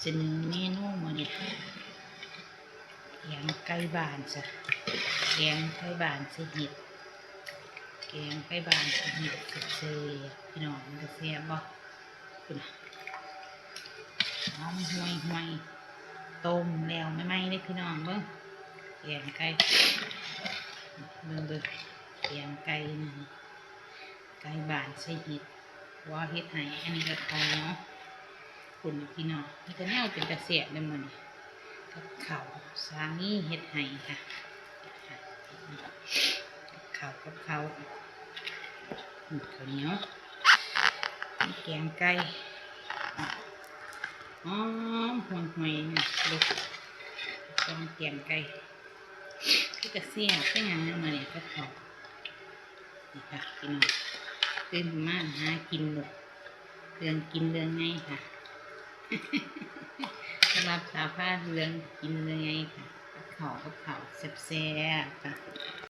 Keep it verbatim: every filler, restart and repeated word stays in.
เสนอเมนูมื้อนี้ แกงไก่บ้านจ้ะ แกงไก่บ้านใส่เห็ด แกงไก่บ้านใส่เห็ดแซ่บๆ พี่น้อง มันจะแซ่บบ่ คุณน่ะ หอมห่วยๆ ต้มแล้วใหม่ๆ เลยพี่น้อง เบิ่ง แกงไก่ เบิ่งๆ แกงไก่นี่ ไก่บ้านใส่เห็ด ว่าเห็ดไห้ อันนี้ก็ข้าวเหนียว คุณน่ะพี่น้อง มีแต่แนวเป็นตาแซ่บเลยมื้อนี้ กับข้าว สามีเฮ็ดให้ค่ะ กับข้าว กับข้าว อืม ข้าวเหนียว มีแกงไก่ หอมห่วยๆ นี่ ลูก แกงไก่ คือจะแซ่บคือหยังเนี่ยมื้อนี้กับข้าว นี่ค่ะพี่น้อง ตื่นมาหากินเลย เรื่องกินเรื่องไงค่ะ สำหรับสาวพาเรื่องกินเรื่องไงค่ะ กับข้าว กับข้าวแซ่บๆ ค่ะ